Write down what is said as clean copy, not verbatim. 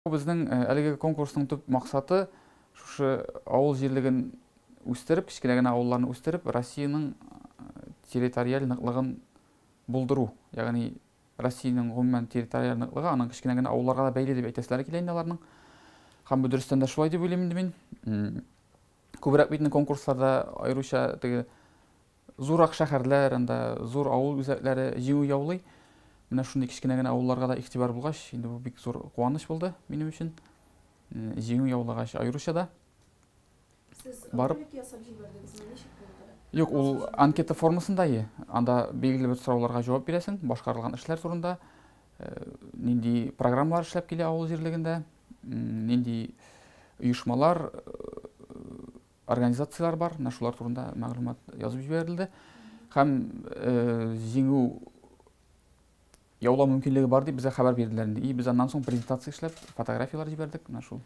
Безнең әлеге конкурсның төп максаты шушы авыл җирлеген үстереп, кечкенә генә авылларны үстереп, Россиянең территориаль ныклыгын булдыру. Ягъни Россиянең гомумән территориаль ныклыгы аның кечкенә генә авылларга да бәйле дип әйтәселәре килә инде аларның. Һәм бу дөрестән дә шулай дип уйлыйм инде мин. Күбрәк бит инде конкурсларда аеруча теге Зуррак шәһәрләр, анда зур авыл үзәкләре җиңү яулый. Менә шундый кечкенә генә авылларга да игътибар булгач, инде бу бик зур куаныч булды минем өчен. Җиңү яулагач аеруча да. Сез барып ролик ясап җибәрдегезме? Ничек булды? Юк, ул анкета формасында и. Анда билгеле бер сорауларга җавап бирәсең, башкарылган эшләр турында, нинди программалар эшләп килә авыл җирлегендә, нинди оешмалар Организацияләр бар, менә шулар турында мәгълүмат язып җибәрелде. Һәм җиңү яулау мөмкинлеге бар дип безгә хәбәр бирделәр инде. И без аннан соң презентация эшләп, фотографияләр җибәрдек, менә шул.